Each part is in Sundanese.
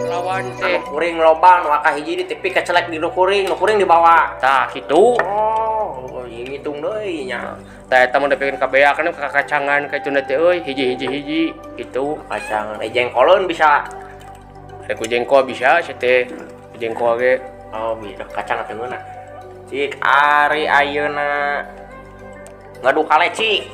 Lawan teh. Anu kuring loba nu akah hiji di tepi kecelek di nu kuring, nu kuring dibawa. Tah, kitu. Oh, ngitung deui nya. Tah, eta mah depikeun ka beak kan ka kacangan ka itu teh euy, hiji hiji hiji gitu. Kacangan eh jengkoleun bisa. Ada ku jengkol bisa sia teh. Ku jengkol ge. Oh, bisa kacang teh ngeunah. Cik ari ayeuna ngadu kaleci.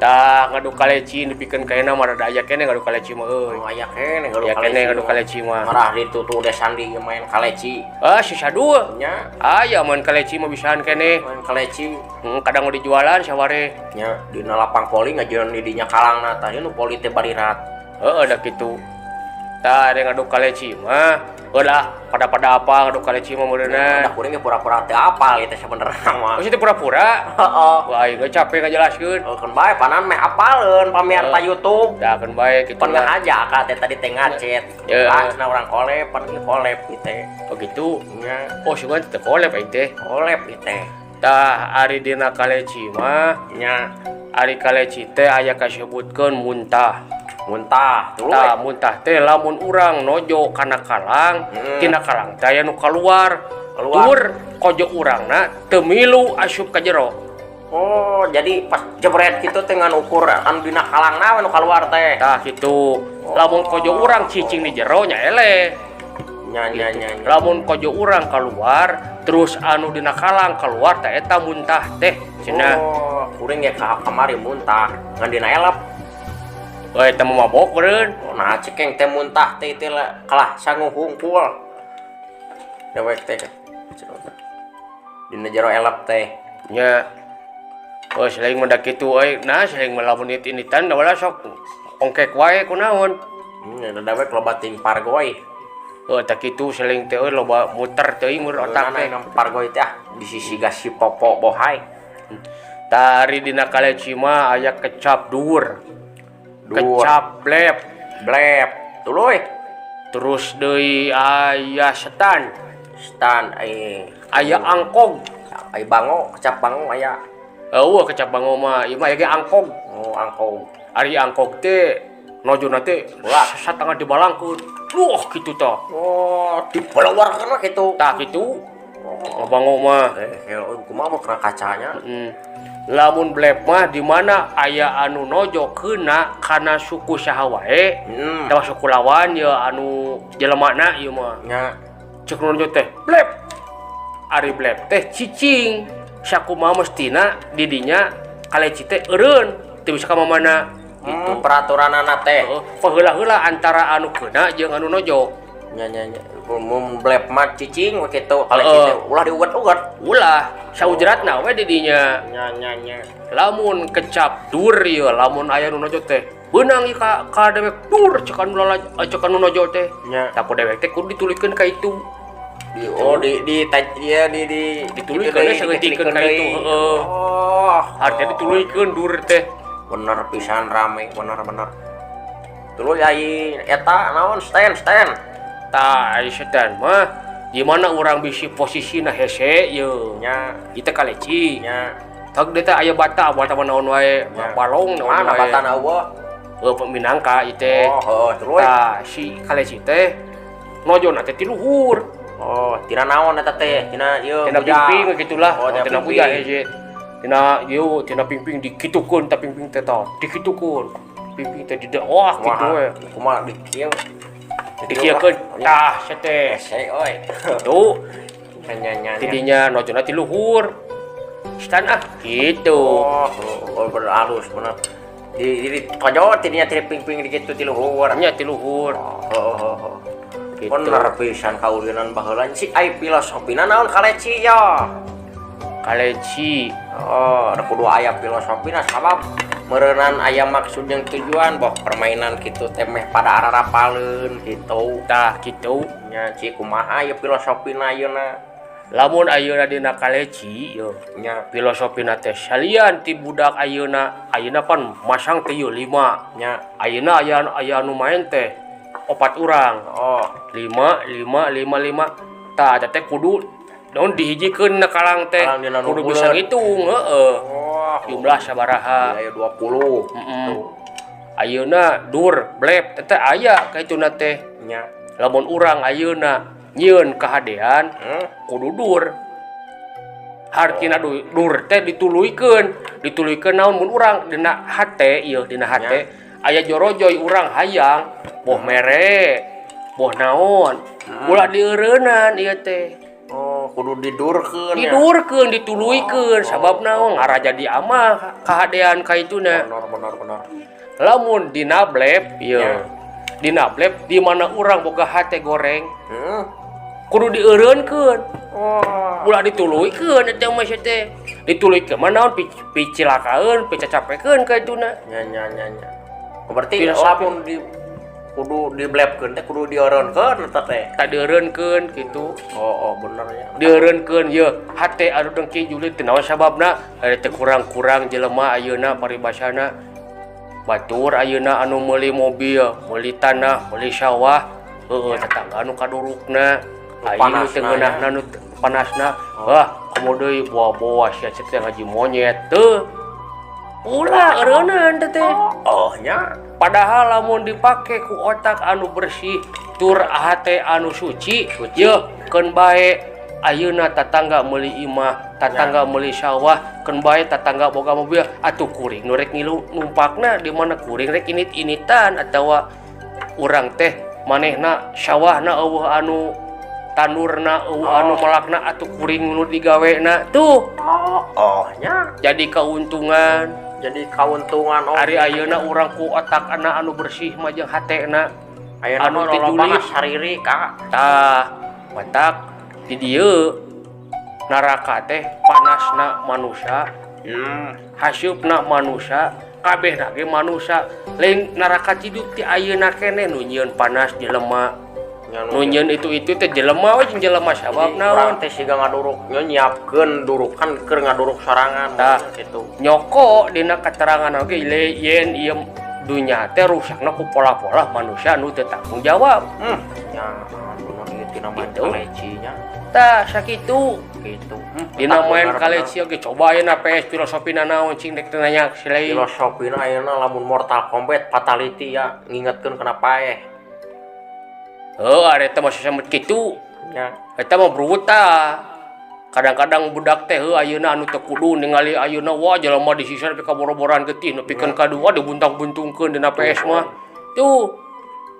Tah, ngadu kaleci dipikeun ka ayeuna mah rada aya keneh ngadu kaleci mah euy. Oh, aya keneh ngadu Aya kaleci. keneh ngadu kaleci mah. Marah ditutu deh sandi main kaleci. Ah, si sadua. Nya. Aya main kaleci mah bisaan keneh. Main kaleci. Kadang mau dijualan saware. Nya dina lapang voli ngajeun di dinya kalangna tah nu voli teh barirat. Heeh, da kitu. Tah, ada ngadu kaleci mah. Udah pada-pada apa ngadu kaleci mah meureunna. Da kuring ge pura-pura teu apal ieu teh sabenerna mah. Oh, situ pura-pura. Heeh. Wah, aing ge capek ngajelaskeun. Oh, keun bae panan meh apaleun pamirsa YouTube. Da keun bae kitu Pan lah. ngahaja ka teh tadi teh ngacet. Ya. Ah, cenah urang kolep, pan ieu kolep ieu teh. Oh, gitu. Nya. Oh, sugan teh kolep aing teh. Kolep ieu teh. Tah, ari dina kaleci mah, Nya. ari kaleci teh aya kasebutkeun muntah. Muntah, tuluy. Tah, muntah teh lamun urang nojo kana kalang, tina kalang teh aya nu kaluar. Keluar. Tur kojo urangna teu milu asup ka jero. Oh, jadi pas jebret kitu teh ngan ukur anu dina kalangna we nu kaluar teh. Tah kitu. Lamun kojo urang cicing di jero nya eleh. Nya nya nya nya. Lamun kojo urang keluar, terus anu dina kalang keluar teh eta muntah teh cenah. Oh, kuring ge ka kamari muntah ngan dina elep. Euy, eta mah mabok meureun. Oh, nah cekeng teh muntah teh teh kalah sangu hungkul. Dewek teh. Dina jero elep teh. Nya. Oh, selain mah da kitu euy. Nah, selain mah lamun initan da sok ongkek wae kunaon. Da dewek loba ting pargoy. Oh, tak kitu seling teh euy loba muter teuing mun otak teh. Nang pargoy teh ah di sisi gas si popo bohai. Tari dina kaleci mah aya kecap dur. Dur. Kecap blep. Blep. Tuluy. Terus deui aya setan. Setan Aya angkog. Ai bango, kecap bango aya. Eueuh kecap bango mah, ieu mah aya ge angkog. Oh, angkog. Ari angkog teh nojona teh Ulah. satengah dibalangkeun. Wah, kitu tah. Oh, dipelewarkeun mah kitu. Tah kitu. Oh. Bango mah. Kumaha mah kena kacanya. Lamun blep mah di mana aya anu nojo keuna kana suku saha wae. Tah suku lawan ya anu jelemana ieu mah. Nya. Cek nu nojo teh blep. Ari blep teh cicing. Sakumaha mestina di dinya kaleci teh eureun teu bisa ka mamana gitu. Peraturanana teh. Heeh, paheula-heula antara anu keuna jeung anu nojo. Nya nya nya. Mun blep mah cicing we kitu, kaleci teh ulah diuget-uget. Ulah, saujratna we di dinya. Nya nya nya. Lamun kecap dur ieu, lamun aya nu nojo teh beunang ieu ka dewek dur cek anu cek anu nojo teh. Nya. Tah ku dewek teh kudu dituluykeun ka itu. Di, oh, di di taj, dia di di Dituluykeun gitu deui, saeutikeun ka itu, deui. heeh. Oh, Artinya dituluykeun dur teh. Bener pisan rame, bener bener. Tuluy ai eta naon stand stand. Tah, ai setan mah gimana urang bisi posisina hese ye. Nya. Ieu kaleci. Nya. Tag deui teh aya bata, bata mah naon wae, Nya. balong naon Mana wae. batana eueuh? Heuh, minangka ieu teh. Oh, heuh, tuluy. Tah, si kaleci teh nojona teh ti luhur. Oh, tina naon eta teh? Tina ieu Tina puja. pingping gitulah. Oh, tina tina pingping. puja hese. Tina ieu tina pingping dikitukeun ta pingping teh tah, dikitukeun. Pingping teh di wah kitu we. Kumaha dikieu? Dikieukeun tah sia teh. Hese euy. Tuh, Nya nya nya. tidinya nojona ti luhur. Stan ah gitu. Oh, oh, bener halus bener. Di kojo tidinya ti pingping di kitu ti luhur. Nya ti luhur. Oh, oh, oh, oh. Gitu. Bener pisan kaulinan baheula si ai filosofina naon kaleci ya. Kaleci. Oh, da kudu aya filosofina sabab meureunan aya maksud jeung tujuan boh permainan kitu teh meh pada ararapaleun kitu. Tah kitu. Nya ci kumaha ieu filosofina ayeuna? Lamun ayeuna dina kaleci ye Nya. filosofina teh salian ti budak ayeuna, ayeuna pan masang teh ieu 5. Nya. Ayeuna aya anu main teh 4 urang. Oh. 5 5 5 5. Tah eta teh kudu naon dihijikeun na kalang teh. Kalang dina nu Kudu bisa buleud. ngitung, heeh. Oh. Jumlah sabaraha. Aya 20. Heeh. Ayeuna dur blep teh aya kaituna teh. Nya. Lamun urang ayeuna nyieun kahadean kudu dur. Hartina dur teh dituluykeun, dituluykeun naon mun urang dina hate ieu dina hate aya jorojoy urang hayang boh mere boh naon ulah dieureunnan ieu teh. Oh, kudu didurkeun ya. Didurkeun, dituluykeun sabab naon ngarah jadi amah kahadean kaituna. Benar benar benar. Lamun dina blep ieu. Dina blep di mana urang boga hate goreng kudu dieureunkeun. Oh. Ulah dituluykeun eta mah sia teh. Dituluykeun mah naon picilakaeun, picacapekeun ka ituna. Nya nya nya nya. Oh, berarti Filosofi. lamun di kudu diblepkeun teh kudu dieureunkeun eta teh. Tak dieureunkeun kitu. Oh, oh bener ya. Dieureunkeun ye hate anu dengki julid teh naon sababna? Ari teh kurang-kurang jelema ayeuna paribasana. Batur ayeuna anu meuli mobil, meuli tanah, meuli sawah, heueuh tetangga anu kadurukna. Ayeuna teu Panasna, ngeunahna nu panasna. Wah, komo deui boa-boa sia teh ngaji monyet teu. Ulah eureunnan teh teh. Oh nya. Padahal lamun dipake ku otak anu bersih tur hate anu suci, yeuh keun bae ayeuna tatangga meuli imah, tatangga meuli sawah, keun bae tatangga boga mobil, atuh kuring nu rek ngilu numpakna di mana kuring rek init-initan atawa urang teh manehna sawahna eueuh anu tandurna eueuh anu melakna atuh kuring nu digawena tuh. Oh, oh nya. Jadi keuntungan. Jadi kauntungan oh. Ari ayeuna urang ku otak ana anu bersih mah jeung hatena ayeuna anu mah teu lolobana julid. Sariri ka. Tah, matak di dieu neraka teh panasna manusia, haseupna manusia, kabehna ge manusia. Lain neraka cidup ti ayeuna keneh nu nyieun panas jelema. Nya Nu nyieun itu-itu teh jelema we jeung jelema sabab Jadi, naon? urang teh siga ngaduruk nya nyiapkeun durukan keur ngaduruk sorangan Tah. gitu. Nyoko dina keterangan oge yen ieu dunya teh rusakna ku pola-pola manusia nu teu tanggung jawab. Nya anu ieu tina main Gitu. kaleci nya. Tah sakitu. Gitu. Dina Tah, main bener, kaleci oge coba ayeuna PS filosofina naon cing dek teu nanya si lain. Filosofina ayeuna lamun Mortal Kombat fatality ya ngingetkeun kana paeh. Heuh ari eta mah sasamut kitu. Nya. Eta mah brutal. Kadang-kadang budak teh heuh ayeuna anu teu kudu ningali ayeuna wah jelema disiksa nepi ka boro-boran getih nepikeun ka dua dibuntang-buntungkeun dina PS mah. Tuh.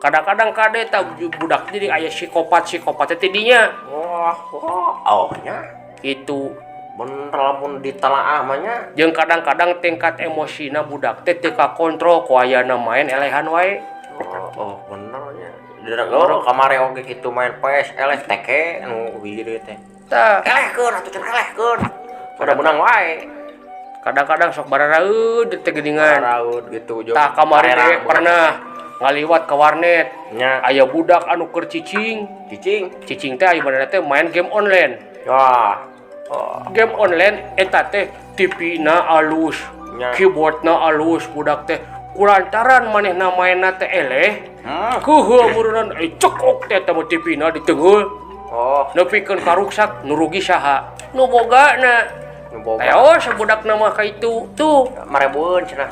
Kadang-kadang kade tah budak jadi aya psikopat-psikopat teh dinya. Wah, wah, oh nya. Gitu. Bener lamun ditelaah mah nya. Jeung kadang-kadang tingkat emosina budak teh teu kakontrol ku ayana main elehan wae. Oh, oh bener nya. Dina oh, kamari oge kitu main PS eleh teke nu hiji deui teh. Tah, Elehkeun atuh cenah elehkeun. Udah menang wae. Kadang-kadang sok bararaeud teh geuningan. Raut gitu jeung Tah kamari arerang dewek pernah ngaliwat ke warnet. Nya. Aya budak anu keur cicing. Cicing. Cicing teh aya manehna teh main game online. Wah. Oh. Game online eta teh TV-na alus, Nya. keyboardna alus budak teh. Kulantaran manehna mainna teh eleh, keuheuh meureunnan cekok teh eta mah TV-na diteungeul. Oh, Nepikeun karuksak nu rugi saha? Nu bogana. Nu boga. Teos budakna mah ka itu tuh. Marebueun cenah.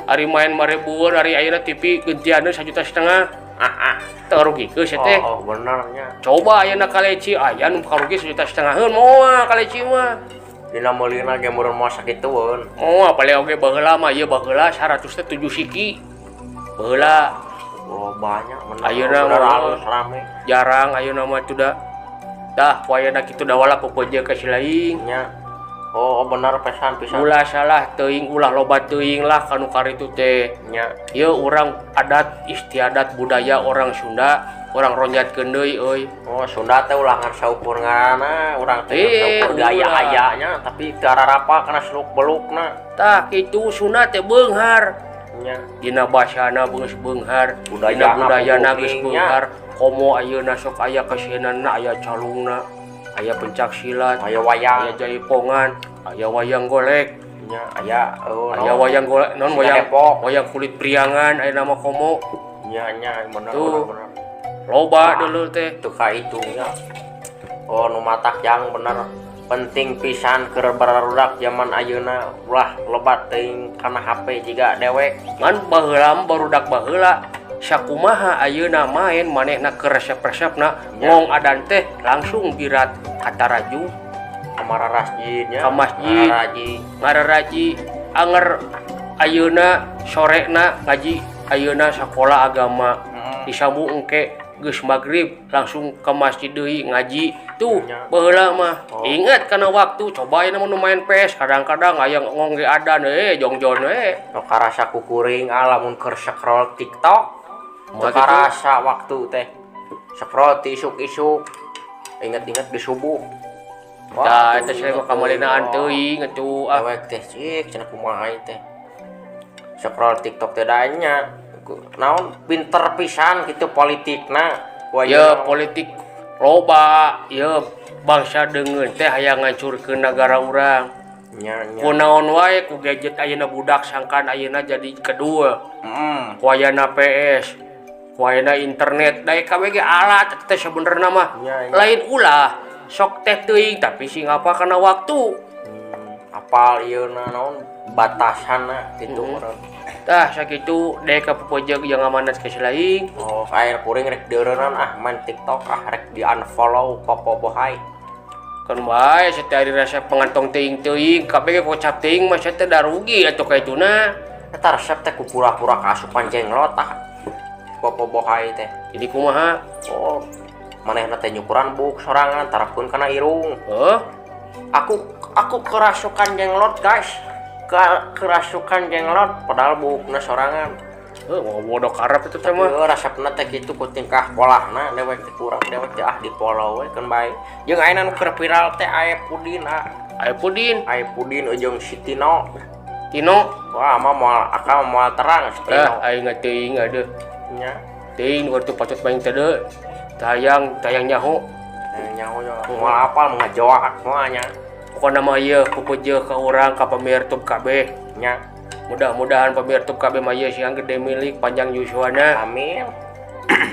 Ari main marebueun ari ayeuna TV gentianeun 1,5 juta. Ah, ah. Teu rugikeun sia teh. Oh, oh bener nya. Coba ayeuna kaleci aya nu karugi 1,5 juta moal kaleci mah. Dina meulina ge meureun moal sakitueun. Moal paling oge baheula mah ieu baheula 100 teh 7 siki. Baheula Oh, banyak bener. Ayeuna bener mah. Alus rame. Jarang ayeuna mah tuh da. Dah poe kitu da wala pepeje ka si laing. Nya. Oh, oh bener pesan pisan. Ulah salah teuing ulah loba teuing lah kanu karitu teh. Nya. Ieu urang adat istiadat budaya orang Sunda, urang ronjatkeun deui euy. Oh, Sunda teh ulah ngan saukur ngaranna, urang teh ngan Eh, saukur ulah. gaya-ayanya tapi teu ararapa kana seluk-belukna. Tah kitu Sunda teh beunghar. Nya. Dina basana geus beunghar, dina Budayana budayana geus pupukingnya. beunghar. Komo ayeuna sok aya kasieunan aya calungna, aya pencak silat, Aya wayang. aya jaipongan, aya wayang golek, Nya, aya oh, aya naon? wayang golek non Sunda wayang Depok. Wayang kulit priangan aya nama komo. Nya nya bener Tuh. bener. Loba dulu teh. Teu kahitung nya. Oh, nu matak jang bener. Penting pisan keur barudak zaman ayeuna ulah loba teuing kana HP jiga dewek. Ngan baheula mah barudak baheula sakumaha ayeuna main manehna keur resep-resepna ngong adan teh langsung birat ka taraju. Ka masjid nya. Ka masjid. Ngararaji. Ngararaji anger ayeuna sorena ngaji ayeuna sakola agama. Disambung engke geus magrib langsung ke masjid deui ngaji tuh baheula mah. Ingat kana waktu coba ayeuna mun main PS kadang-kadang aya ngong ge adan jongjon we. Nu karasa kukuring lamun keur scroll TikTok. Nu karasa waktu teh scroll ti isuk-isuk inget-inget di subuh. Tah eta saya mah kamalinaan teuing atuh ah. Awek teh cik cenah kumaha teh. Scroll TikTok teh da nya naon pinter pisan gitu politikna. Ya politik loba ya bangsa deungeun teh hayang ngancurkeun nagara urang. Nya nya. Kunaon wae ku gadget ayeuna budak sangkan ayeuna jadi kedua. Ku ayana PS, ku ayana internet, da kabeh ge alat teh sabenerna mah. Lain ulah sok teh teuing tapi sing apa kana waktu. Apal ieu na naon batasanna kitu urang. Tah sakitu dek ka pepejeg jeung amanat ka lain. Oh, air kuring rek dieureunnan ah main TikTok ah rek di unfollow Popo Bohai. Kan bae sateu ari rasa pangantong teuing-teuing kabeh ge kocap teuing mah teh da rugi atuh kaituna. Eta resep teh ku pura-pura kaasupan jenglot ah. Popo Bohai teh. Jadi kumaha? Oh, manehna teh nyukuran buk sorangan tarapkeun kana irung. Heuh? Aku kerasukan jenglot, guys. Kerasukan jenglot padahal bukna sorangan. Heuh, bodoh karep itu teh mah. Heuh, resepna teh kitu ku tingkah polahna dewek teh kurang dewek teh ah di follow we keun bae. Jeung ayeuna nu keur viral teh Aep Pudin ah. Aep Pudin. Aep Pudin jeung si Tino. Tino. Wah, mah moal akal moal terang si Tino. Ah, aing teuing aduh. Nya. Teuing nu patut main teh deui. Tayang, tayang nyaho. Tayang nyaho nya. Moal apal ngajoak moal nya. Pokona mah ieu pupujeuk ka urang ka pamirtub kabeh nya. Mudah-mudahan pamirtub kabeh mah ieu siang gede milik panjang yuswana. Amin.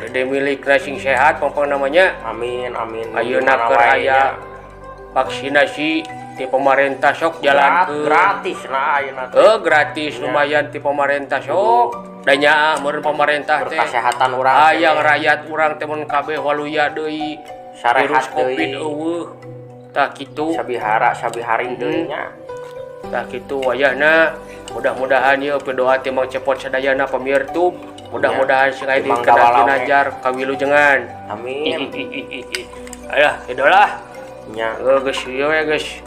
Gede milik sing sehat pongpong namanya. Amin amin. Ayeuna keur aya vaksinasi ti pemerintah sok jalankeun. Gratis nah ayeuna teh. Heuh, gratis lumayan ti pemerintah sok. Da nyaah meureun pemerintah teh. Kesehatan urang. Hayang rakyat urang teh mun kabeh waluya deui. Sarehat virus Covid deui. Eueuh. Tah kitu. Sabihara sabiharing deui nya. Tah kitu wayahna mudah-mudahan ieu doa ti Mang Cepot sadayana pamirtub. Mudah-mudahan sing aya di kena kawilujengan. Amin. Alah, idolah. Nya. Heuh geus ieu we geus.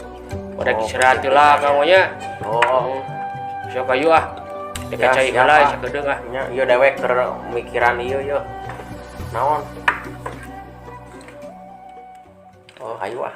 Udah istirahat heula kamu nya. Oh. Sok ayu ah. Dek cai heula sakedeung ah. Nya ieu dewek keur mikiran ieu yeuh. Naon? Oh, ayo ah.